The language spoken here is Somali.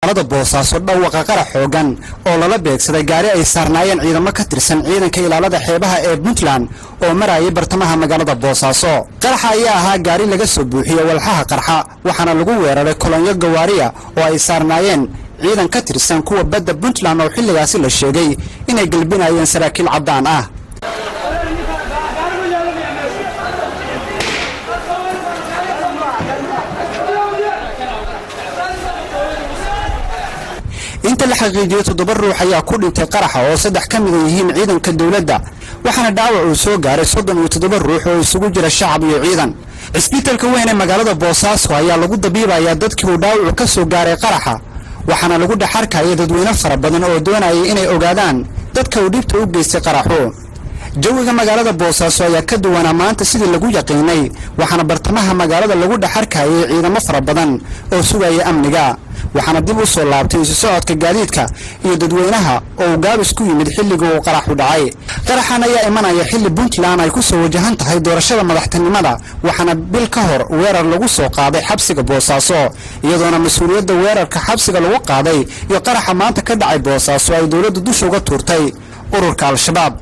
Magaalada Boosaaso dhawaqa qarax xoogan oo lala beegsaday gaari ay saarnaayeen ciidamo ka tirsan ciidanka ilaalada xeebaha ee Puntland oo marayay bartamaha magaalada Boosaaso. Qaraxa ayaa ahaa gaari laga soo buuxiyey walxaha qarxa, waxaana lagu weeraray kolonyo gawaariya oo ay saarnaayeen ciidan ka tirsan kuwa badda Puntland oo xilligaasi la sheegay inay gelbinayeen saraakiil caddaan ah. Inta la xaqiijiyey, 7 ruux ayaa ku dhintay qaraxa oo 3 ka mida yihiin ciidanka dowladda, waxaana dhaawac uu soo gaaray 37 ruux oo isugu jira shacab iyo ciidan. Cisbitalka weyn ee magaalada Boosaaso ayaa lagu dabiibayaa dadkii uu dhaawacu ka soo gaaray qaraxa, waxaana lagu dhex arkaya dadweyne fara badan oo doonayay inay ogaadaan dadka uu dhibta u geystay qaraxu. Jawiga magaalada Boosaaso ayaa ka duwanaa maanta sidii lagu yaqiinay, waxaana bartamaha magaalada lagu dhex arkayay ciidamo fara badan oo sugaya amniga, waxaana dib u soo laabtay isu socodka gaadiidka iyo dadweynaha oo uu gaabis ku yimid xilligii uu qaraxu dhacay. Qaraxan ayaa imanaya xilli Puntland ay ku soo wajahan tahay doorashada madaxtinimada, waxaana bil ka hor weerar lagu soo qaaday xabsiga Boosaaso, iyadoona mas-uuliyadda weerarka xabsiga lagu qaaday iyo qaraxa maanta ka dhacay Boosaaso ay dowladda dusha uga tuurtay ururka Al-Shabaab.